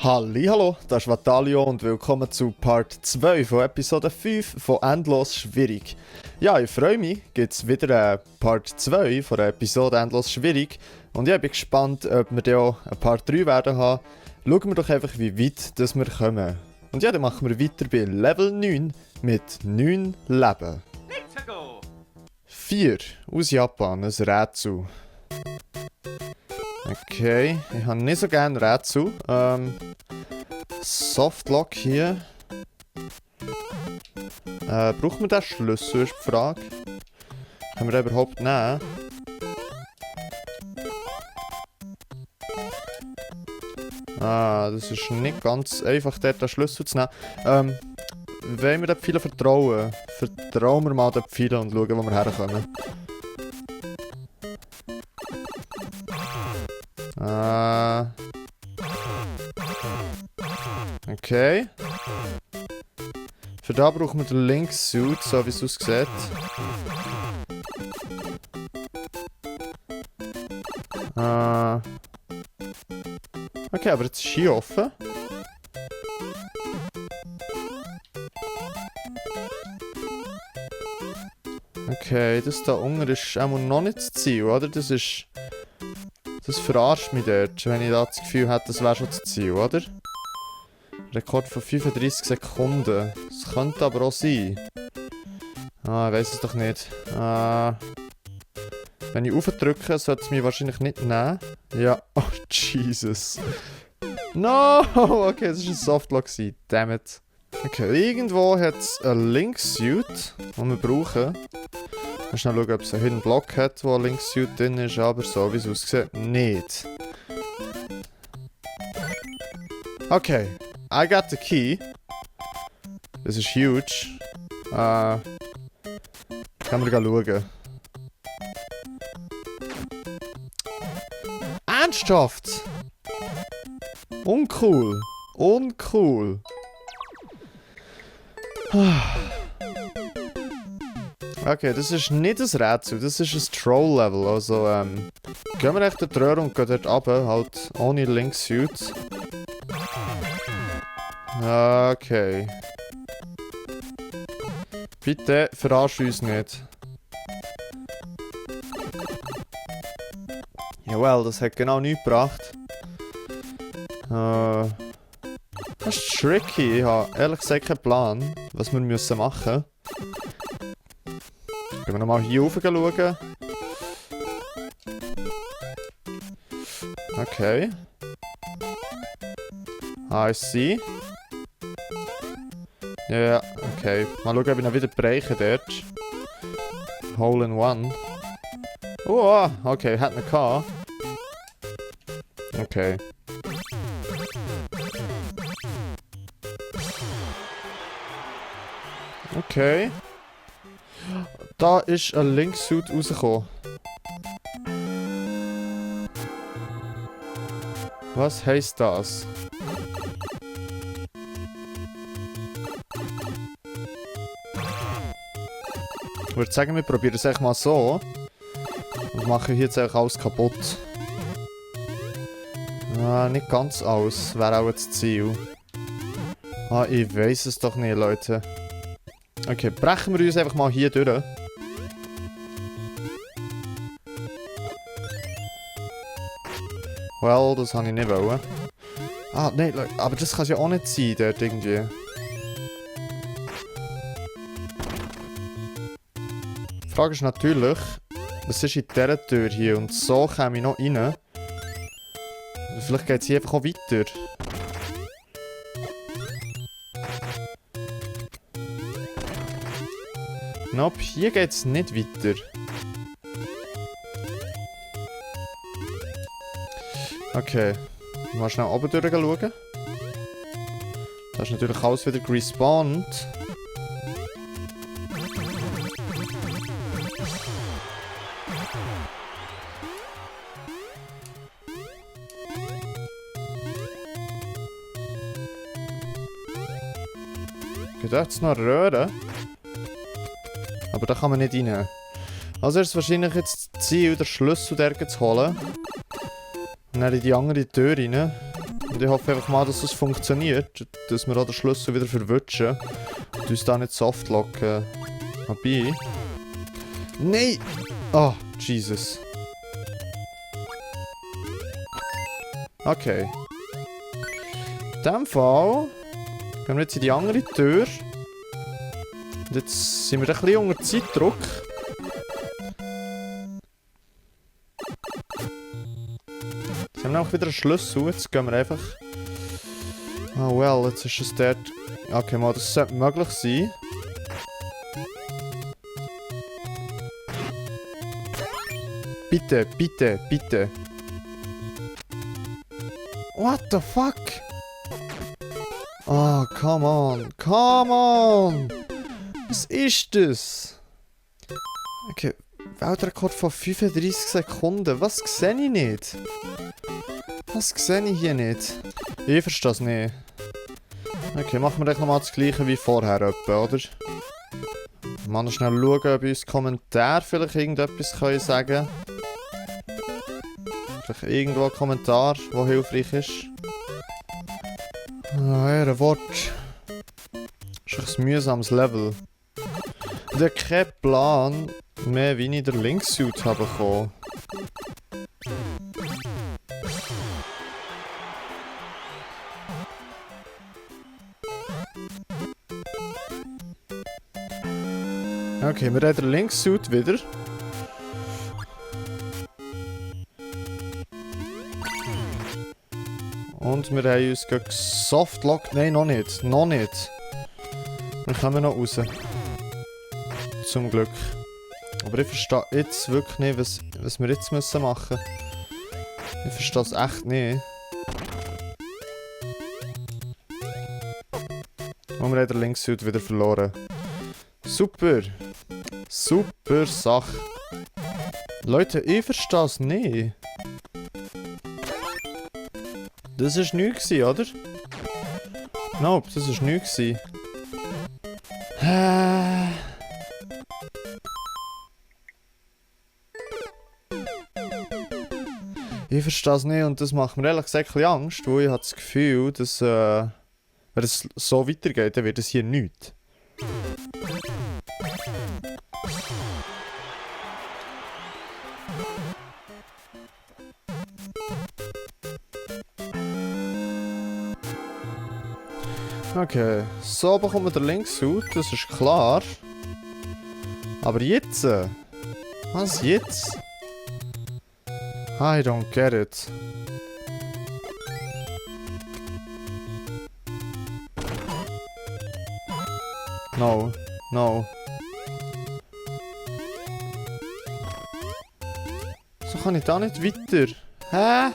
Hallo, das ist Vatalio und willkommen zu Part 2 von Episode 5 von Endlos Schwierig. Ja, ich freue mich, gibt es wieder Part 2 von der Episode Endlos Schwierig und ich bin gespannt, ob wir dann auch ein Part 3 werden haben. Schauen wir doch einfach, wie weit dass wir kommen. Und ja, dann machen wir weiter bei Level 9 mit 9 Leben. 4 aus Japan, ein Rätsel. Okay, ich habe nicht so gerne Rätsel. Softlock hier. Braucht man den Schlüssel, ist die Frage. Können wir den überhaupt nehmen? Das ist nicht ganz einfach, dort den Schlüssel zu nehmen. Wollen wir den Pfeilen vertrauen? Vertrauen wir mal den Pfeilen und schauen, wo wir herkommen. Okay. Für da brauchen wir den Link-Suit, so wie es aussieht. Okay, aber jetzt ist hier offen. Okay, das da unten ist auch noch nicht das Ziel, oder? Das verarscht mich dort, wenn ich das Gefühl hätte, das wäre schon das Ziel, oder? Rekord von 35 Sekunden. Das könnte aber auch sein. Ich weiss es doch nicht. Wenn ich aufdrücke, sollte es mich wahrscheinlich nicht nehmen. Ja. Oh, Jesus. No! Okay, das war ein Softlock. Dammit. Okay, irgendwo hat es einen Link-Suit, den wir brauchen. Mal schnell schauen, ob es einen Hidden Block hat, wo ein Link-Suit drin ist, aber so wie es aussieht, nicht. Okay. I got the key. Das ist huge. Kann man schauen. Ernsthaft? Uncool. Uncool. Okay, das ist nicht ein Rätsel, das ist ein Troll-Level. Also, gehen wir echt durch die Röhre und gehen dort runter, halt ohne Link-Suit. Okay. Bitte verarsch uns nicht. Jawel, das hat genau nichts gebracht. Das ist tricky. Ich habe ehrlich gesagt keinen Plan, was wir müssen machen. Gehen wir nochmal hier rauf schauen. Okay. I see. Ja, okay. Mal schauen, ob ich ihn wieder breche dort. Hole in One. Oh, okay, hat ihn gehabt. Okay. Okay. Da ist ein Link-Suit rausgekommen. Was heisst das? Ich würde sagen, wir probieren es echt mal so. Und machen hier jetzt eigentlich alles kaputt. Nicht ganz alles. Wäre auch das Ziel. Ich weiß es doch nicht, Leute. Okay, brechen wir uns einfach mal hier durch. Well, das habe ich nicht wollen. Nein, Leute, aber das kann es ja auch nicht sein, dort irgendwie. Die Frage ist natürlich, was ist in dieser Tür hier? Und so komme ich noch rein. Vielleicht geht es hier einfach auch weiter. Nope, hier geht es nicht weiter. Okay, mal schnell oben durchschauen. Da ist natürlich alles wieder gespawnt. Ich dachte, es noch Röhren. Aber da kann man nicht rein. Also ist es wahrscheinlich jetzt das Ziel, den Schlüssel zu holen. Und dann in die andere Tür rein. Und ich hoffe einfach mal, dass das funktioniert. Dass wir auch den Schlüssel wieder verwutschen. Und uns da nicht softlocken. Wobei... Nein! Oh, Jesus. Okay. In diesem Fall... Gehen wir jetzt in die andere Tür. Und jetzt sind wir ein bisschen unter Zeitdruck. Jetzt haben wir auch wieder einen Schlüssel. Jetzt gehen wir einfach... Oh well, jetzt ist es dort... Okay, mal, das sollte möglich sein. Bitte, bitte, bitte. What the fuck? Oh, come on. Come on! Was ist das? Okay, Weltrekord von 35 Sekunden. Was sehe ich nicht? Was sehe ich hier nicht? Ich verstehe das nicht. Okay, machen wir echt nochmal das gleiche wie vorher, etwa, oder? Mal schnell schauen, ob uns Kommentar vielleicht irgendetwas können sagen. Vielleicht irgendwo ein Kommentar, der hilfreich ist. Ah, Ehrenwort. Das ist ein mühsames Level. Ich habe keinen Plan mehr, wie ich den Linksuit habe bekommen. Okay, wir haben den Linksuit wieder. Und wir haben uns gegen Softlock... Nein, noch nicht. Noch nicht. Wir kommen noch raus. Zum Glück. Aber ich verstehe jetzt wirklich nicht, was wir jetzt machen müssen. Ich verstehe es echt nicht. Und wir haben den Linksuit wieder verloren. Super. Super Sache. Leute, ich verstehe es nicht. Das war nichts, oder? Nope, das war nichts. Ich verstehe es nicht und das macht mir ehrlich gesagt ein bisschen Angst, weil ich habe das Gefühl, dass wenn es so weitergeht, dann wird es hier nichts. Okay, so bekommen wir den Linksuit, das ist klar. Aber jetzt? Was jetzt? I don't get it. No, no. So kann ich da nicht weiter. Hä?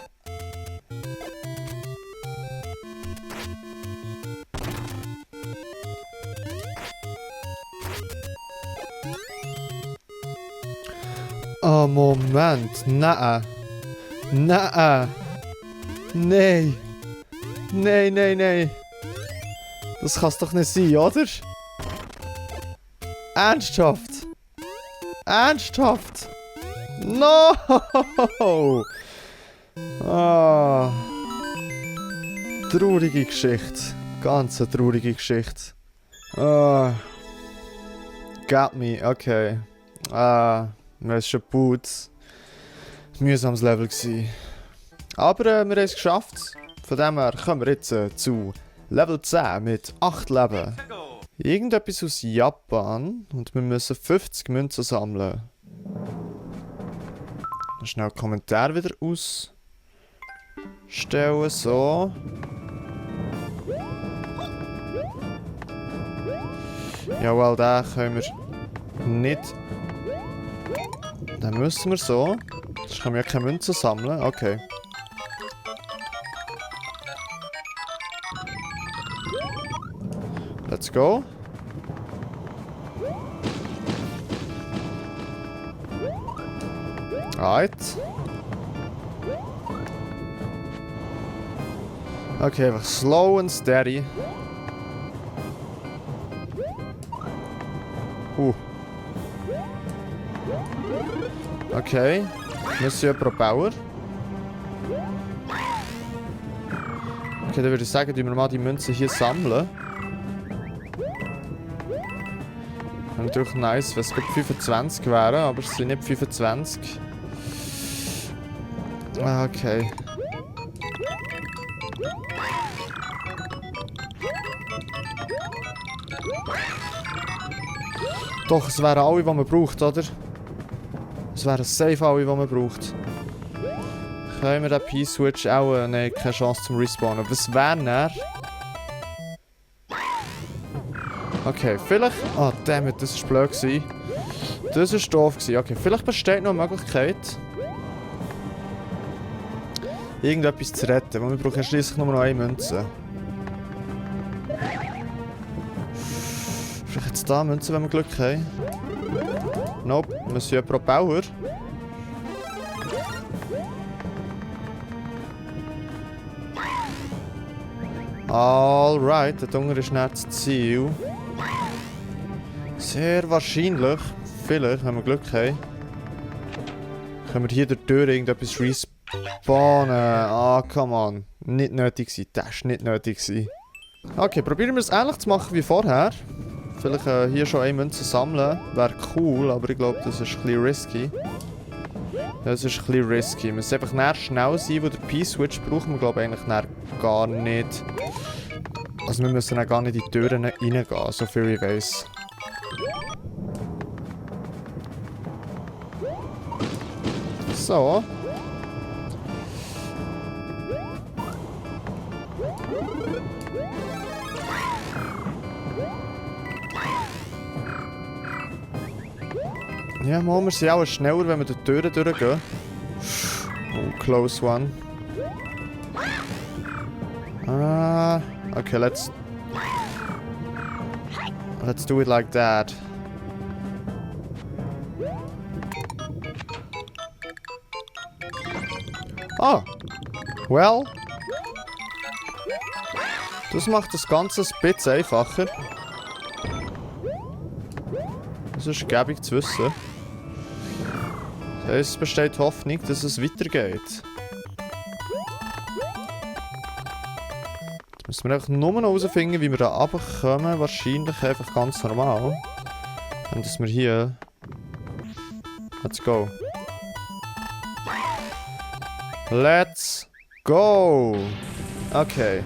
Oh, Moment. Nein. Nein. Nein. Nein, nein, nein. Das kann es doch nicht sein, oder? Ernsthaft? Ernsthaft? No! Ah. Traurige Geschichte. Ganz eine traurige Geschichte. Ah. Got me, okay. Ah. Wir haben es schon gut. Ein mühsames Level gewesen. Aber wir haben es geschafft. Von dem her kommen wir jetzt zu Level 10 mit 8 Leben. Irgendetwas aus Japan und wir müssen 50 Münzen sammeln. Schnell Kommentar wieder ausstellen, so. Jawohl, den können wir nicht. Dann müssen wir so. Sonst können wir ja keine Münzen sammeln. Okay. Let's go. Right. Okay, einfach slow and steady. Okay. Monsieur Pro Power. Okay, dann würde ich sagen, wir mal die Münzen hier sammeln. Wäre natürlich nice, wenn es 25 wären, aber es sind nicht 25. Ah, okay. Doch, es wären alle, die man braucht, oder? Es wären safe alle, die man braucht. Können wir den P-Switch auch... Nein, keine Chance zum Respawnen. Was wäre er? Okay, vielleicht... Ah, dammit, das war blöd gewesen. Das war doof gewesen. Okay, vielleicht besteht noch eine Möglichkeit, irgendetwas zu retten, weil wir brauchen schliesslich nur noch eine Münze. Vielleicht jetzt da Münze, wenn wir Glück haben. Nope, Monsieur Propauer. Alright, der Hunger ist nicht das Ziel. Sehr wahrscheinlich, vielleicht, wenn wir Glück haben, können wir hier durch die Tür irgendetwas respawnen. Ah, come on. Nicht nötig gewesen. Das war nicht nötig gewesen. Okay, probieren wir es ähnlich zu machen wie vorher. Vielleicht hier schon eine Münze sammeln. Wäre cool, aber ich glaube, das ist ein bisschen risky. Das ist ein bisschen risky. Wir müssen einfach näher schnell sein, wo der P-Switch brauchen wir, glaube ich, eigentlich gar nicht. Also wir müssen auch gar nicht in die Türen reingehen, so viel ich weiss. So. Ja, mal, wir sind auch schneller, wenn wir durch die Türen durchgehen. Oh, close one. Okay, let's do it like that. Ah, well. Das macht das Ganze ein bisschen einfacher. Das ist gäbig zu wissen. Das heisst, es besteht Hoffnung, dass es weitergeht. Jetzt müssen wir einfach nur noch herausfinden, wie wir da runterkommen. Wahrscheinlich einfach ganz normal. Und dass wir hier... Let's go. Let's go! Okay.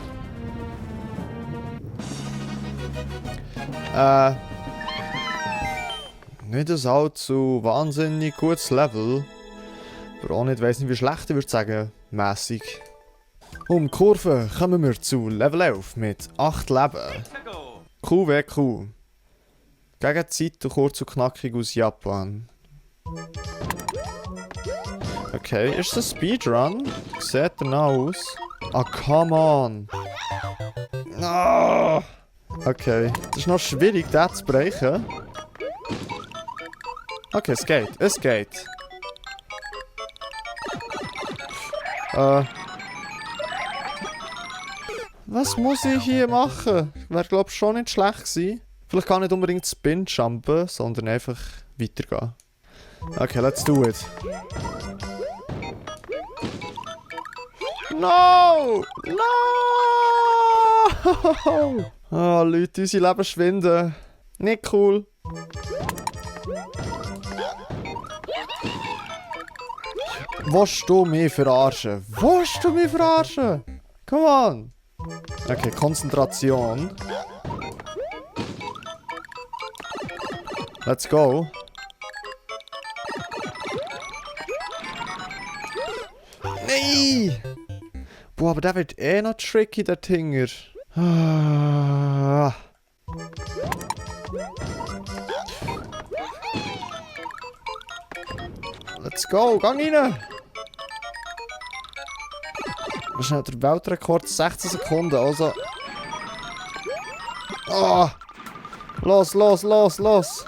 Nicht ein allzu wahnsinnig gutes Level. Aber auch nicht, weiss nicht wie schlecht, ich würde sagen, mässig. Um die Kurve kommen wir zu Level 11 mit 8 Leben. QWQ. Gegenzeit kurz und knackig aus Japan. Okay, ist das ein Speedrun? Sieht danach aus. Ah, come on! Oh. Okay, das ist noch schwierig, das zu brechen. Okay, es geht. Es geht. Was muss ich hier machen? Wäre, glaube ich, schon nicht schlecht gewesen. Vielleicht gar nicht unbedingt Spin jumpen, sondern einfach weitergehen. Okay, let's do it. No! No! Oh, Leute, unsere Leben schwinden. Nicht cool. Willst du mich verarschen? Willst du mich verarschen? Come on! Okay, Konzentration. Let's go. Nee! Boah, aber der wird eh noch tricky, der Tinger. Ah. Let's go, gang rein! Das ist der Weltrekord 16 Sekunden, also... Oh. Los, los, los, los!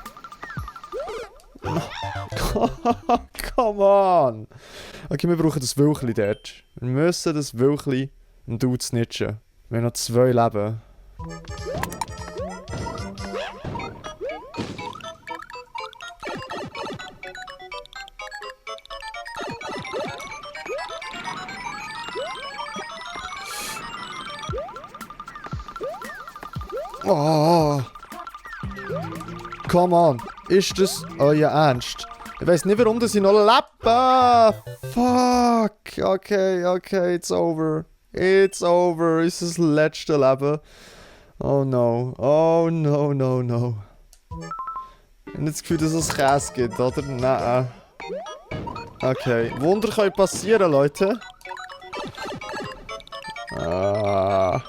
Come on! Okay, wir brauchen das Wölkli dort. Wir müssen das Wölkli und du snitchen. Wir haben noch 2 Leben. Oh. Come on. Ist das euer Ernst? Ich weiß nicht, warum ich noch lebe. Fuck. Okay, it's over. It's over. Ist das letzte Leben? Oh no. Oh no. Ich habe das Gefühl, dass es Käse gibt, oder? Nein. Okay. Wunder können passieren, Leute. Ah.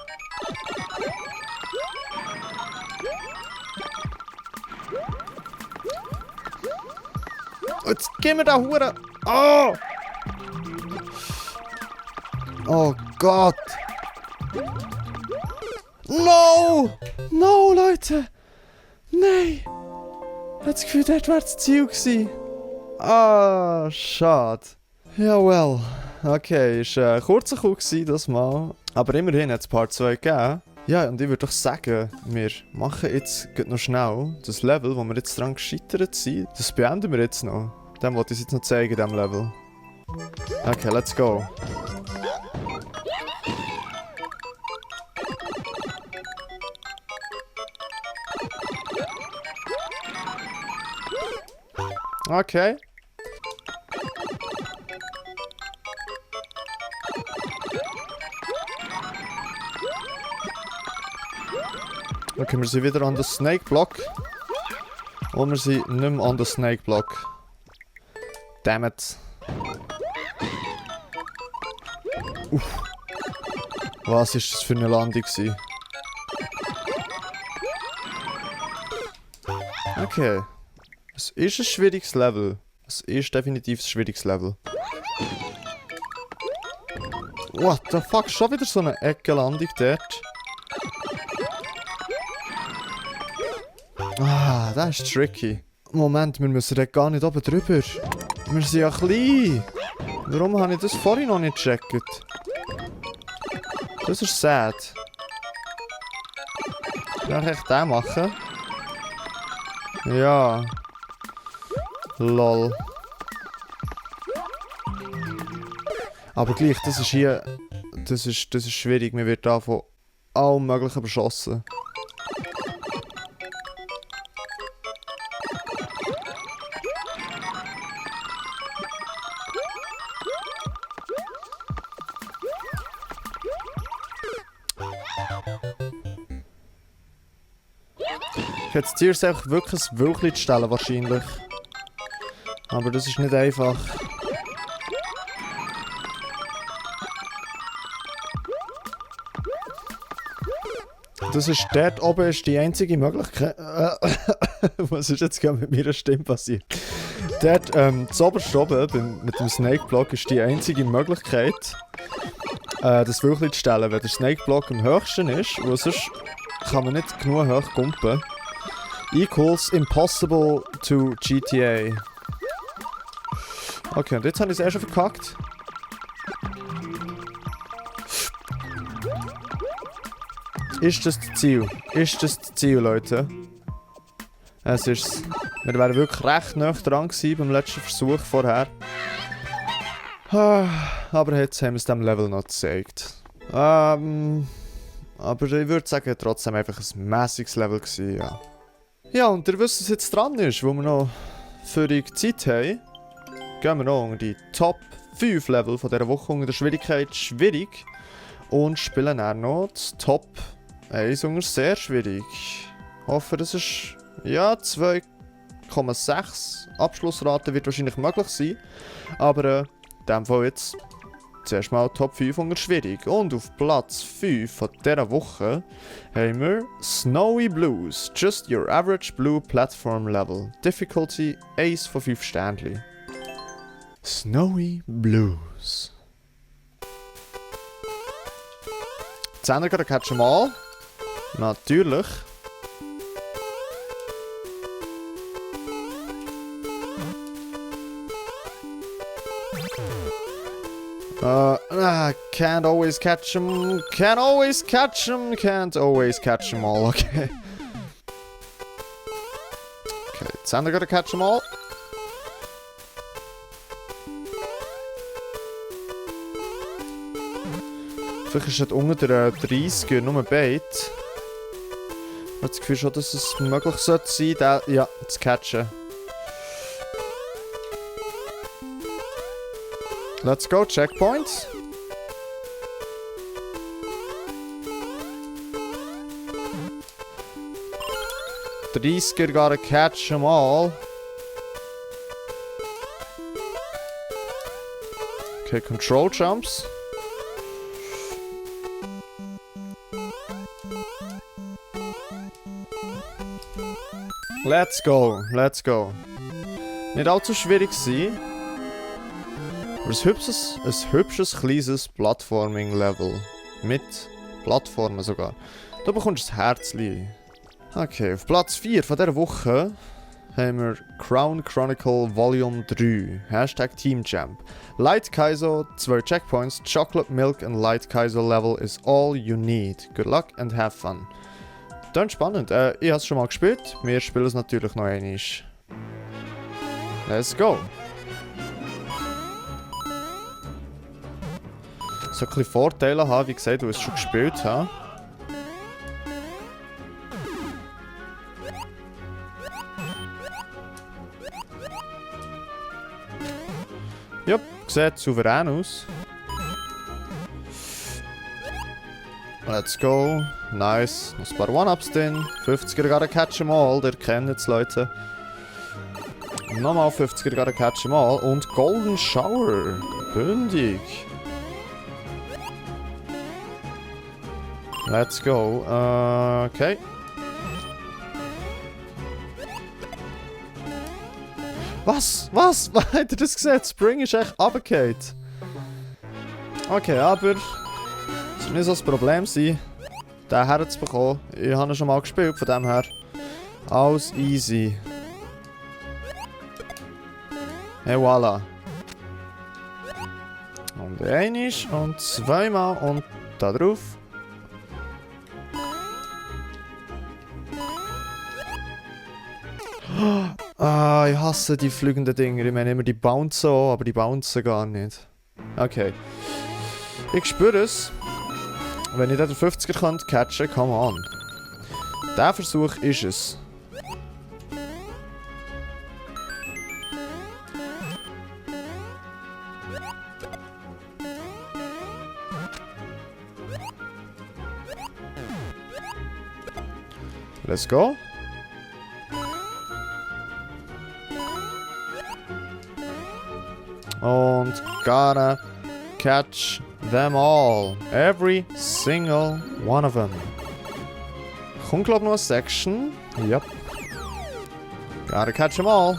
Jetzt gehen wir da Hure. Oh! Oh Gott! No! No, Leute! Nein! Ich hab das Gefühl, das wäre das Ziel gewesen. Ah, schade. Ja, well. Okay, ist kurzer Coup gewesen, das Mal. Aber immerhin hat es Part 2 gegeben. Ja, und ich würde doch sagen, wir machen jetzt noch schnell das Level, wo wir jetzt dran gescheitert sind. Das beenden wir jetzt noch. Dem wollte ich jetzt noch zeigen, dem Level. Okay, let's go. Okay. Okay, wir sind wieder an der Snake Block. Und wir sind nicht mehr an der Snake Block. Damn it. Uff. Was ist das für eine Landung gewesen? Okay. Es ist ein schwieriges Level. Es ist definitiv ein schwieriges Level. What the fuck? Schon wieder so eine Ecke-Landung dort. Ah, das ist tricky. Moment, wir müssen dort gar nicht oben drüber. Wir sind ja klein. Warum habe ich das vorhin noch nicht gecheckt? Das ist sad. Kann ich echt den machen? Ja. Lol. Aber gleich, das ist hier... Das ist schwierig. Man wird da von allem Möglichen beschossen. Ich hätte das Ziel, einfach wirklich ein Wölkchen zu stellen, wahrscheinlich. Aber das ist nicht einfach. Das ist dort oben ist die einzige Möglichkeit. Was ist jetzt gerade mit meiner Stimme passiert? Dort, das oberste oben mit dem Snake Block ist die einzige Möglichkeit, das Wölkchen zu stellen, wenn der Snake Block am höchsten ist, weil sonst kann man nicht genug hoch kumpen. Equals impossible to GTA. Okay, und jetzt habe ich es erst schon verkackt. Ist das das Ziel? Ist das das Ziel, Leute? Es ist. Wir wären wirklich recht nah dran gewesen beim letzten Versuch vorher. Aber jetzt haben wir es diesem Level noch gezeigt. Aber ich würde sagen, trotzdem einfach ein mäßiges Level gewesen, ja. Ja, und ihr wisst, was jetzt dran ist, wo wir noch völlig Zeit haben. Gehen wir noch unter die Top 5 Level von dieser Woche unter der Schwierigkeit schwierig. Und spielen dann noch das Top 1 unter sehr schwierig. Ich hoffe, das ist ja 2,6. Abschlussrate wird wahrscheinlich möglich sein. Aber in dem Fall jetzt zuerst mal Top 5 unter schwierig. Und auf Platz 5 von dieser Woche haben wir Snowy Blues. Just your average blue platform level. Difficulty Ace von 5 Sternchen. Snowy Blues. Zehner gerade catchen mal. Natürlich. Can't always catch them. Can't always catch them. Can't always catch them all. Okay. Okay, Zehner gerade catchen mal. Vielleicht ist es unter der 30er nur Bait. Ich habe das Gefühl schon, dass es möglich sollte sein, den, ja, zu catchen. Let's go, Checkpoint. Dreißiger gotta catch them all. Okay, control jumps. Let's go, let's go. Nicht allzu schwierig sein. Aber ein hübsches kleines Plattforming-Level. Mit Plattformen sogar. Da bekommst du ein Herzli. Okay, auf Platz 4 von dieser Woche haben wir Crown Chronicle Volume 3. Hashtag Teamchamp. Light Kaizo, 2 Checkpoints, Chocolate Milk and Light Kaizo Level is all you need. Good luck and have fun. Dann spannend. Ich habe es schon mal gespielt. Wir spielen es natürlich noch einmal. Let's go. So ein bisschen Vorteile haben, wie gesagt, weil ich es schon gespielt habe. Ja, sieht souverän aus. Let's go. Nice. Noch ein paar One-Ups drin. 50er gotta catch them all. Ihr kennt es, Leute. Nochmal 50er gotta catch them all. Und Golden Shower. Bündig. Let's go. Okay. Was? Was? Habt ihr das gesehen? Spring ist echt runtergefallen. Okay, aber... Das wird nicht so das Problem sein, den herzubekommen. Ich habe ihn schon mal gespielt, von dem her. Alles easy. Et voilà. Und einmal und zweimal und da drauf. Ah, ich hasse die fliegenden Dinger. Ich meine immer die bouncen auch, aber die bouncen gar nicht. Okay. Ich spüre es. Wenn ich den 50er kann catchen, come on. Der Versuch ist es. Let's go. Und gotta catch them all. Every single one of them. Kommt glaub noch eine Section. Yep. Gotta catch them all.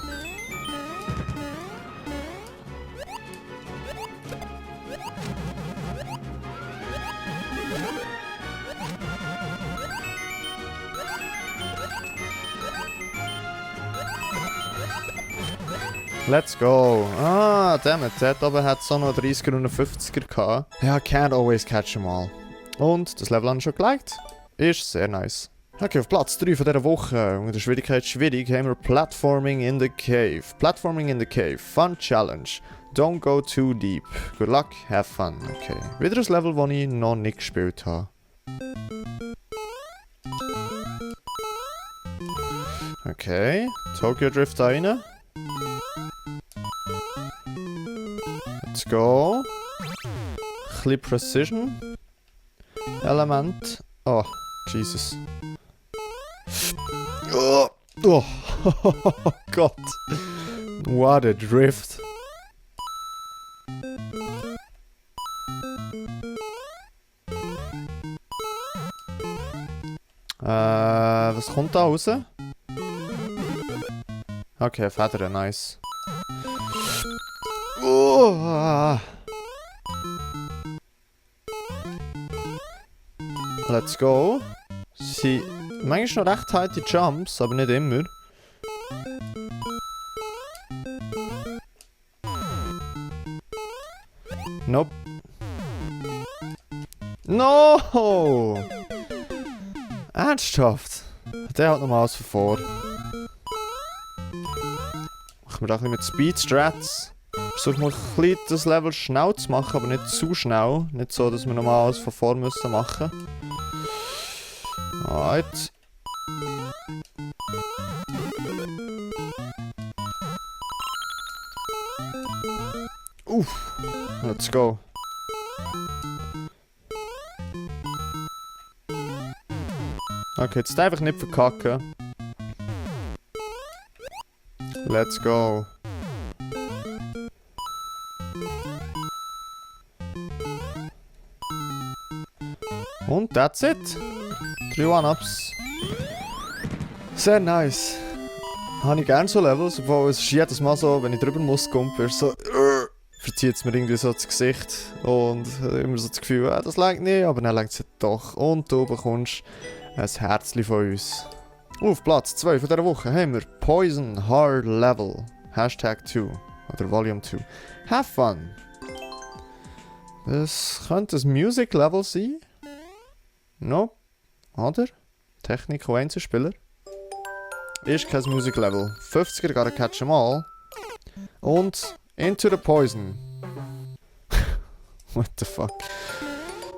Let's go. Ah, dammit. Dort oben hat es auch noch 30er und 50er gehabt. Ja, can't always catch them all. Und das Level habe ich schon geliked. Ist sehr nice. Okay, auf Platz 3 von dieser Woche. Und der Schwierigkeit schwierig haben wir Platforming in the Cave. Platforming in the Cave. Fun Challenge. Don't go too deep. Good luck, have fun. Okay. Wieder ein Level, das ich noch nicht gespielt habe. Okay. Tokyo Drift da rein. Let's go. Ein bisschen Precision. Element. Oh, Jesus. Oh, oh. Gott. What a drift. Was kommt da raus? Okay, Federn, nice. Oh. Let's go. Sie manchmal noch recht harte Jumps, aber nicht immer. Nope. No! Ernsthaft? Der hat noch mal was vor. Machen wir da ein bisschen mit Speed Strats. Versuchen wir ein bisschen das Level schnell zu machen, aber nicht zu schnell. Nicht so, dass wir nochmal alles von vorn müssen machen. Alright. Uff, let's go. Okay, jetzt einfach nicht verkacken. Let's go. Und that's it. 3 One-Ups. Sehr nice. Habe ich gerne so Levels, obwohl es ist jedes Mal so, wenn ich drüber muss, kommt, ist so verzieht es mir irgendwie so das Gesicht und immer so das Gefühl, das langt nicht, aber dann langt es doch. Und du bekommst ein Herzchen von uns. Auf Platz 2 von dieser Woche haben wir Poison Hard Level. #2 oder Volume 2. Have fun. Das könnte ein Music Level sein. No? Oder? Technik und Einzelspieler. Ist kein Music Level. 50er, gotta catch 'em all. Und Into the Poison. What the fuck?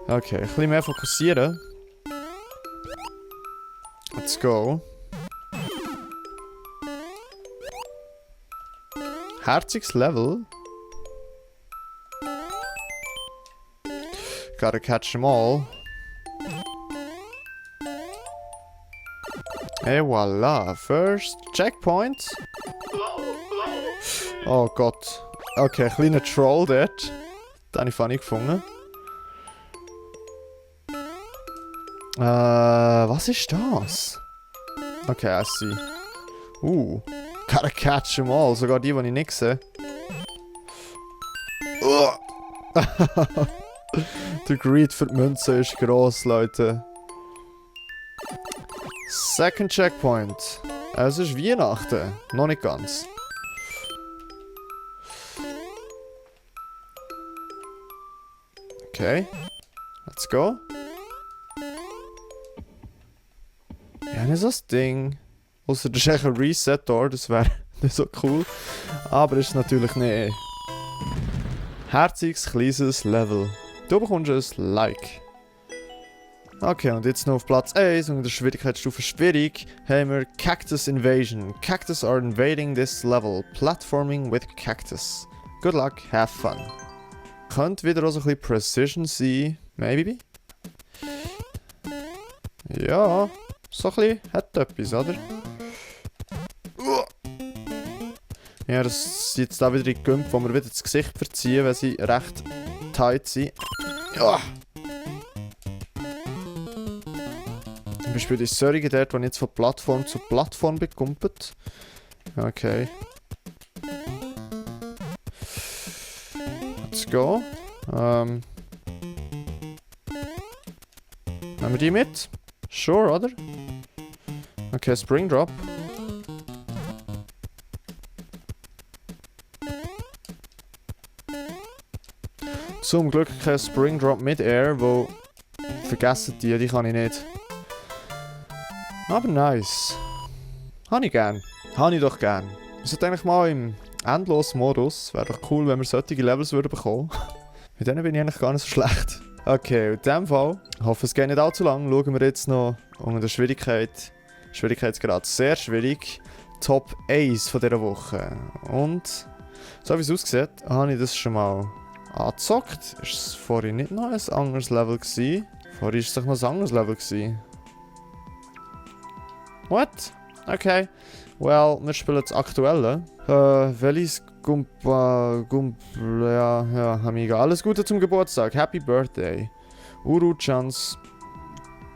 Okay, ein bisschen mehr fokussieren. Let's go. Herziges Level. Gotta catch 'em all. Et voilà, first checkpoint. Oh Gott. Okay, ein kleiner Troll dort. Den habe ich funny gefunden. Was ist das? Okay, I see. Gotta catch 'em all. Sogar die ich nicht sehe. Der Greed für die Münze ist gross, Leute. Second Checkpoint. Es ist Weihnachten. Noch nicht ganz. Okay. Let's go. Ja, nicht so das Ding. Außer das ist echt ein Reset da, das wäre nicht so cool. Aber ist natürlich nicht. Herziges, kleines Level. Du bekommst ein Like. Okay, und jetzt noch auf Platz 1 und der Schwierigkeitsstufe schwierig haben wir Cactus Invasion. Cactus are invading this level. Platforming with cactus. Good luck, have fun. Könnte wieder auch so ein bisschen Precision sein. Maybe? Ja, so ein bisschen hat etwas, oder? Ja, das sind jetzt da wieder die Gümpe, wo wir wieder das Gesicht verziehen, weil sie recht tight sind. Ja. Zum Beispiel die Surrige dort, die jetzt von Plattform zu Plattform bekumpelt. Okay. Let's go. Nehmen wir die mit? Sure, oder? Okay, Spring Drop. Zum Glück kein Spring Drop mit Air, wo vergessen die kann ich nicht. Aber nice. Habe ich gern. Habe ich doch gern. Wir sollten eigentlich mal im Endlos-Modus. Wäre doch cool, wenn wir solche Levels würden bekommen. Mit denen bin ich eigentlich gar nicht so schlecht. Okay, in dem Fall, ich hoffe es geht nicht allzu lang, schauen wir jetzt noch unter der Schwierigkeitsgrad sehr schwierig, Top 1 von dieser Woche. Und so wie es aussieht, habe ich das schon mal angezockt. Ist es vorhin nicht noch ein anderes Level gewesen? Vorhin war es doch noch ein anderes Level gewesen. What? Okay. Well, wir spielen das Aktuelle. Welches ja, Amiga. Alles Gute zum Geburtstag. Happy Birthday. Uru-chans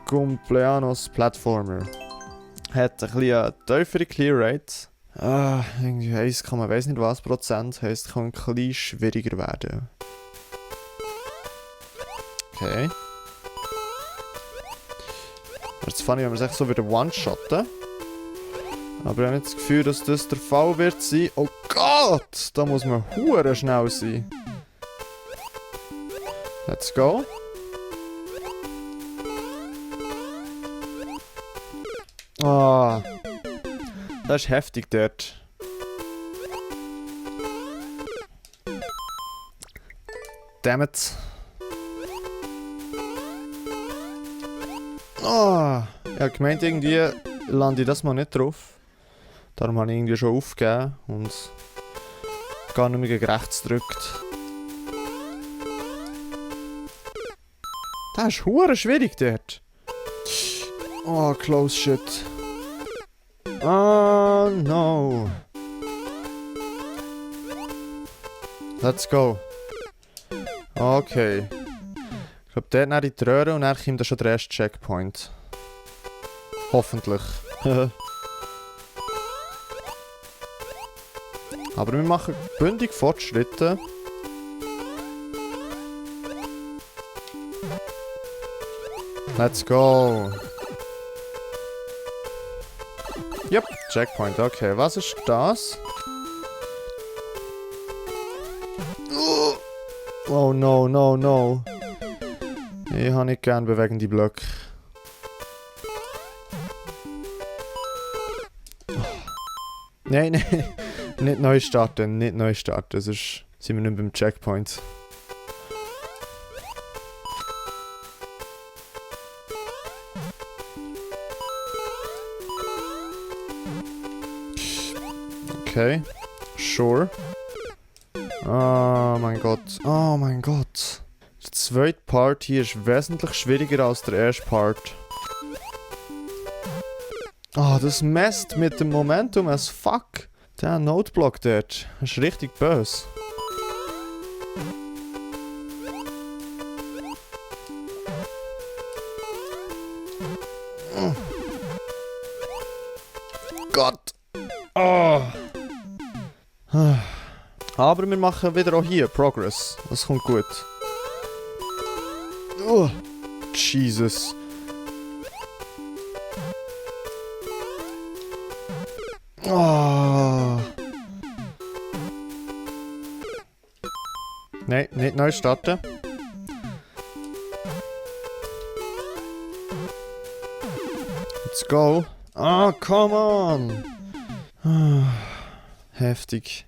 Cumpleaños Platformer. Hat ein bisschen tiefere Clear Rate. Irgendwie heisst, kann man weiss nicht was Prozent. Heisst, kann ein bisschen schwieriger werden. Okay. Jetzt fand ich, wenn wir es echt so wieder one-shotten. Aber ich habe nicht das Gefühl, dass das der Fall wird sein. Oh Gott! Da muss man hure schnell sein. Let's go. Ah. Das ist heftig dort. Damn it. Ah. Ich habe gemeint, irgendwie lande ich das mal nicht drauf. Darum habe ich irgendwie schon aufgegeben und gar nicht mehr gegen rechts gedrückt. Das ist hure schwierig dort. Oh, close shit. Oh no. Let's go. Okay. Ich glaube, dort nach in die Röhre und dann kommt da schon der erste Checkpoint. Hoffentlich. Aber wir machen bündig Fortschritte. Let's go. Yep, Checkpoint. Okay, was ist das? Oh no, no, no. Ich habe nicht gern bewegende Blöcke. Nein, nein. Nicht neu starten, nicht neu starten. Sonst sind wir nicht beim Checkpoint. Okay. Sure. Oh mein Gott. Oh mein Gott. Der zweite Part hier ist wesentlich schwieriger als der erste Part. Oh, das messt mit dem Momentum as fuck. Der Noteblock dort. Das ist richtig böse. Gott. Oh. Aber wir machen wieder auch hier Progress. Das kommt gut. Oh. Jesus. Oh. Nein, nicht neu starten. Let's go. Ah, come on. Heftig.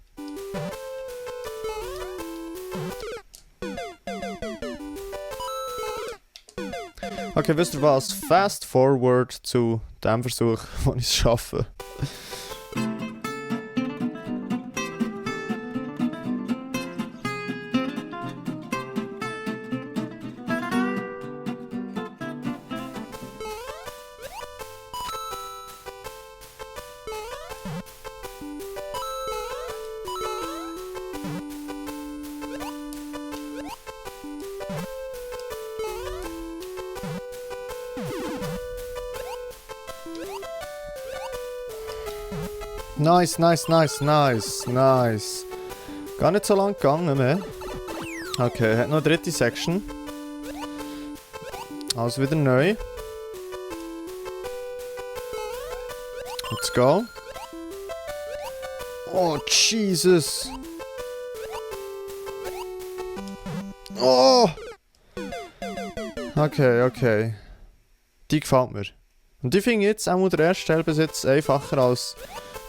Okay, wisst ihr was? Fast forward zu dem Versuch, wo ich es schaffe. Nice, nice, nice, nice, nice. Gar nicht so lang gegangen mehr. Okay, hat noch eine dritte Section. Also wieder neu. Let's go. Oh, Jesus. Oh. Okay, okay. Die gefällt mir. Und ich finde jetzt auch der erste Teil bis jetzt einfacher als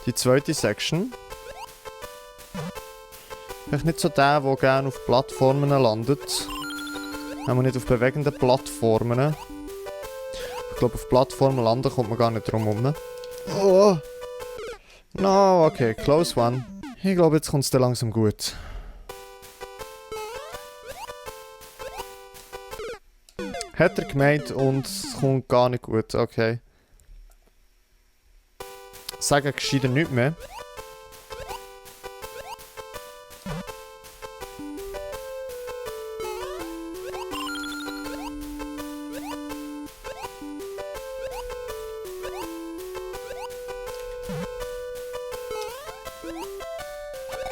die zweite Section. Vielleicht nicht so der gerne auf Plattformen landet. Wenn man nicht auf bewegenden Plattformen. Ich glaube, auf Plattformen landen kommt man gar nicht drum herum. Oh! No, okay, close one. Ich glaube, jetzt kommt es dann langsam gut. Hat er gemeint und es kommt gar nicht gut, okay. Sagen gescheiter nichts mehr.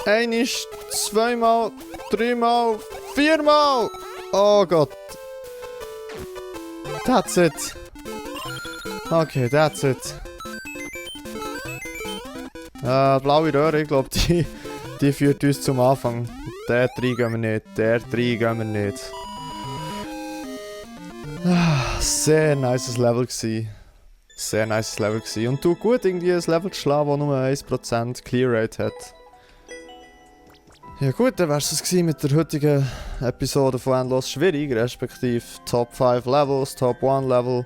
Einisch, zweimal, dreimal, viermal! Oh Gott. That's it. Okay, that's it. Blaue Röhre, ich glaube, die führt uns zum Anfang. Der 3 gehen wir nicht, der 3 gehen wir nicht. Sehr nices Level gsi. Sehr nices Level gsi. Und tut gut, irgendwie ein Level zu schlagen, das nur 1% Clear Rate hat. Ja gut, dann wär's es mit der heutigen Episode von Endlos Schwierig, respektive Top 5 Levels, Top 1 Level.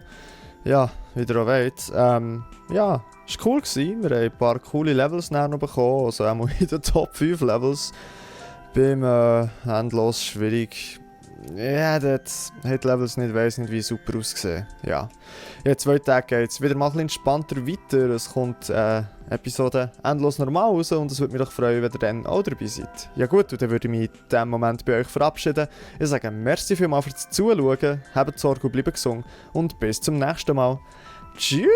ja, wie ihr auch wisst. Ja, es war cool gewesen. Wir haben ein paar coole Levels noch bekommen, also auch in den Top 5 Levels. Beim endlos schwierig. Ja, dort hat die Levels nicht, weiss nicht wie super ausgesehen. Ja. In 2 Tagen geht es wieder mal ein bisschen entspannter weiter. Es kommt Episode endlos normal raus und es würde mich doch freuen, wenn ihr dann auch dabei seid. Ja gut, und dann würde ich mich in diesem Moment bei euch verabschieden. Ich sage merci vielmals fürs Zuschauen, habt Sorge und bleibt gesund und bis zum nächsten Mal. Tschüss!